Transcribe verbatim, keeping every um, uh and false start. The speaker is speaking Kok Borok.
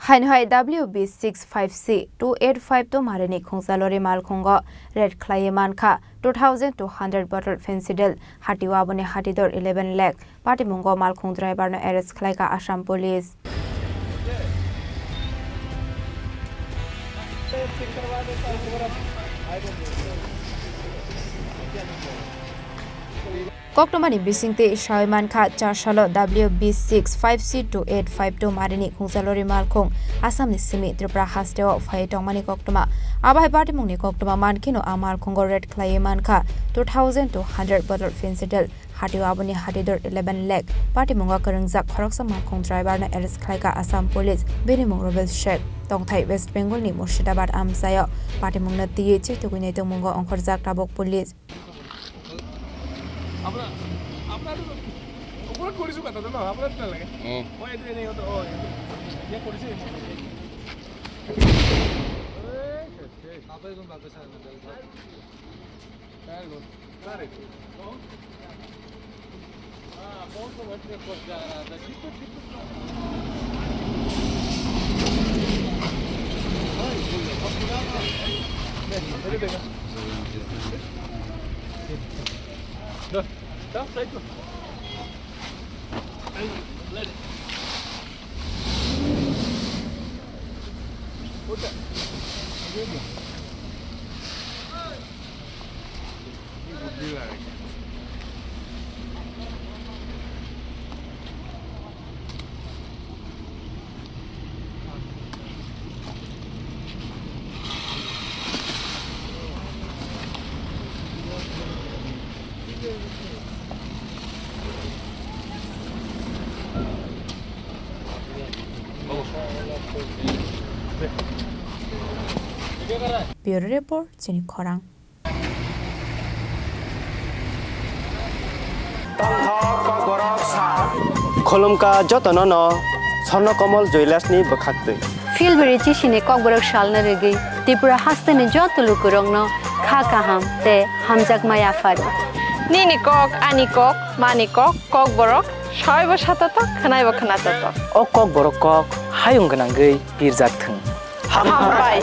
Haino hai W B six five C two eight five two marini khungsa lori malkhungo raid khlaiwi mankha two thousand two hundred bottle Phensedyl, hatio aboni hatidor eleven lakh. Patimungo malkhung driver no arrest khlaikha Assam Police. Koktwmani bisingtwi sawi mankha, char salo W B six five C two eight five two marini khungsa lori malkhung Assamni simi Tripura hasteo phaiwi tongmani koktwma. Abo hai patimungni koktwma mankheno a malkhungo raid khlaiwi mankha two thousand two hundred bottle Phensedyl. Hatio aboni hatidor eleven lakh. Patimungo kwrwngjak khoroksa malkhung driver no arrest khlaikha Assam Police. Bini mung Rubel Sheikh. Tongthai West Bengal ni Murshidabad amchaio. Patimungno twiwi chwitugwi naitongmungo ongkhorjak tabuk police. আপোনাৰ আপোনাৰতো অপৰাধ কৰিছোঁ কথা ন, আপোনাৰ দুটা লাগে। অ। মই এইটো এনেই ইহঁতৰ, অ, এইটো ইয়ে কৰিছে, এই মই কৰিছোঁ। এই, এই, এই। বাপে কোন বাপে চাৰ না, বেল বাপে। চাৰ কোন? চাৰ এইটো। Bureau Report, Chini Khorang. Tongthok Kokborok sal. Khulumkha jotono no Swarno Komol Jewellers ni bwkhaktwi. Philbiri chisini Kokborok salno rwgwi Tripura hasteni joto lukurokno kha kaham tei hamjakma yapharo. Nini kok, ani kok, mani kok, Kokborok, saibo satotok, khwnaibo khwnatotok. O Kokborok kok hayung gwnangwi pirjak thwng. Hambai.